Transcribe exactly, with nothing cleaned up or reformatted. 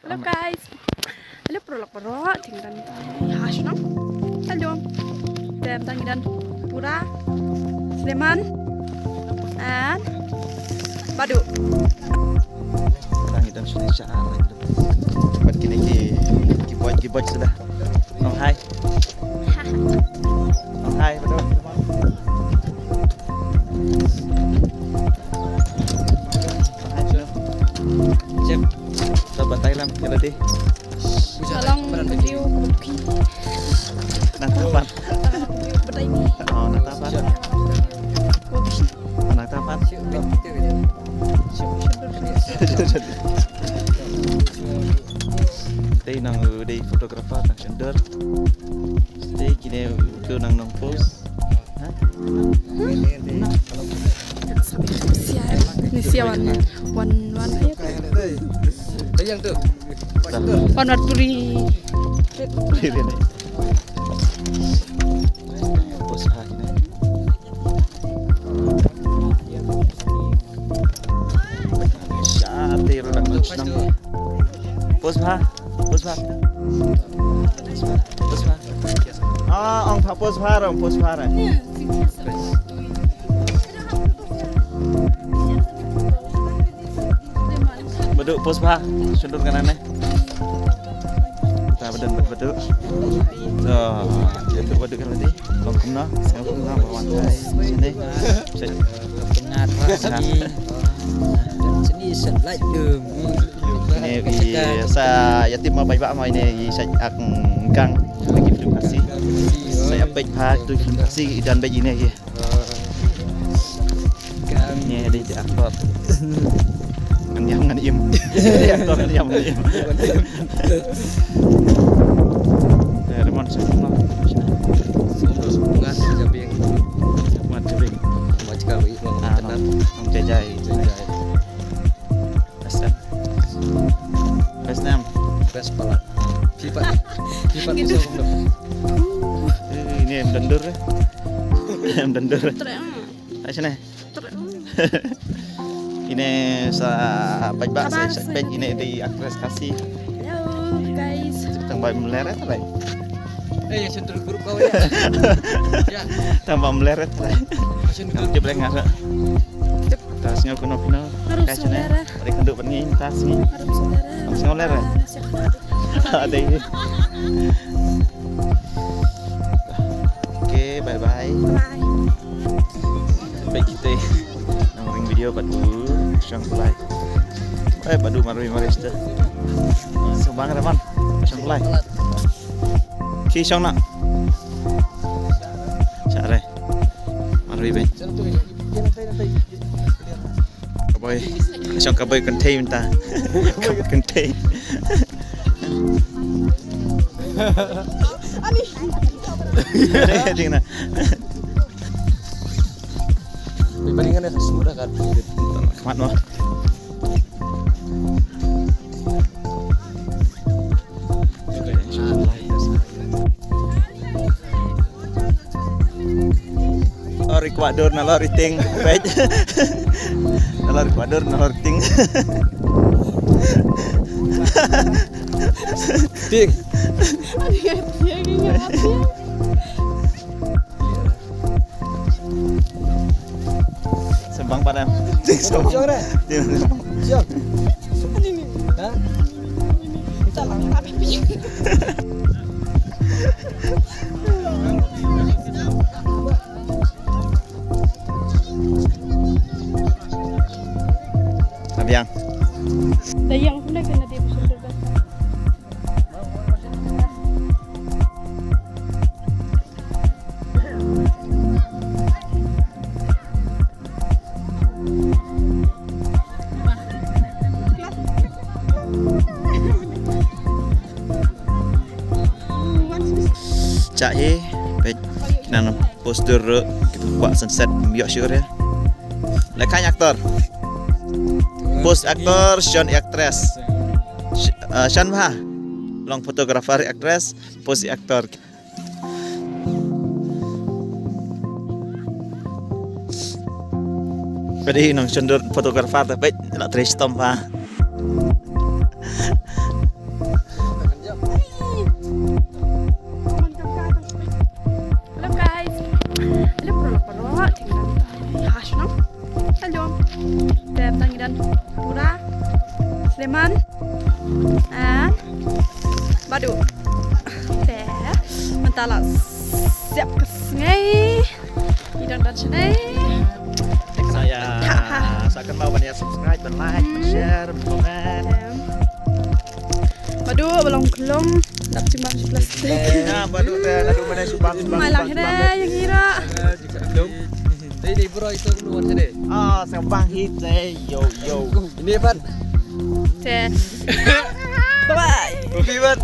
Hello guys. Hello paralok baroh, te ngi don ha shnong. Hello. Te mynta ngi don Pura, Sleman and Badu. Mynta ngi don shane sha ar. Bad kine ki, ki boy, ki boy suda. Nong hai. Nong hai Badu. Nong hai Badu. Cep. To batai lam kala di. Salam video kopi. Nang tapan. Batai ni. Oh, nang tapan. Kopi. Oh, nang tapan. Te nang dei photographer nang shyndur. Te kine uto nang nang pose. Ha? Ni sia wan, wan, wan. Yang tu. Wan, wan puri. Puri ni. Pose ha kine. Sha te ro dang nang. Pose bha. Pose bha. Pose bha. Ah, ong pha pose bha ro, pose bha ro. Badu pose bha. Shyndur kane ne. Ta Badu, Badu. To, ïa tu Badu kan nanti. Long kumno, sngap kumno, ba wan kai sini. Pynat, pynat. Sini set light dum. Ine i sa ïa tip ma bai ba ma ine i sa ak gang lagi film Khasi. Sa ïa peit pha tu film Khasi i dan ba ine i. Ngi dei actor. Ngan ïam ngan im. Dei actor ngan ïam ngan im. Eh, Raymond, sha kumno? Ngat jabieng. Ngat jabieng. Machka wi. Ah, no. Nong jajai. Jajai. Best name. Best name. Best pala. Pipa. Pipa bisa kumno. Eh, ini em dendur. Em dendur. Ai sini. Ine sa peit ba sa peit ine dei actress Khasi. Hello guys. Tang ba mleret lai. Eh, yang central group kau ya. Ya. Tang ba mleret lai. Yang tip lai ngara. Tas ngau kuno kuno. Harus saudara. Beri kenduk berngi tas ni. Harus saudara. Harus ngau leret. Ada ini. Okay, bye bye. Bye. Bye kita. Nang ring video Badu shong kulai. Eh, Badu marui marui sta. Subang Raymond shong kulai. Ki shong na. Share. Marui ben. Ka boi. Shong ka boi kynthei mynta. Kynthei. Ding na. Bali ngane ka smuda ka. Khmat mo. Lor Ecuador na lor iting, peit. Na lor Ecuador na lor iting. Ting. Sembang padam. Ting sembang. Siang, re? Ting sembang. Siang. Ha? Kita lang. Abiang. Dayang pula kena dia bersendirian. Chah hi, peit, ki nang post dur ruh, ki kwah sunset, ym ïoh shuh re. Lehkai actor. Post actor, shon actress. Sh-, eh, shon bha. Long photographer, actress, post actor. Peit i nongshon dur photographer te peit la trei shitom bha. Pura, Sleman, and Badu. Te mynta la siap ka sngi. Ngi dang don sha ne. Sa ïa, sa kynmaw ban ïa subscribe, ban like, ban share, ban comment. Badu ba long khlong, dap jimbang shi plastik. Ïa Badu te, Badu mane subang, subang. Mai lang hene yang ira. Dei dei bro, itu keluar sini. Ah, sa bang hit te, yo yo. Ini Pat. Te. Bye bye. Kopi Pat.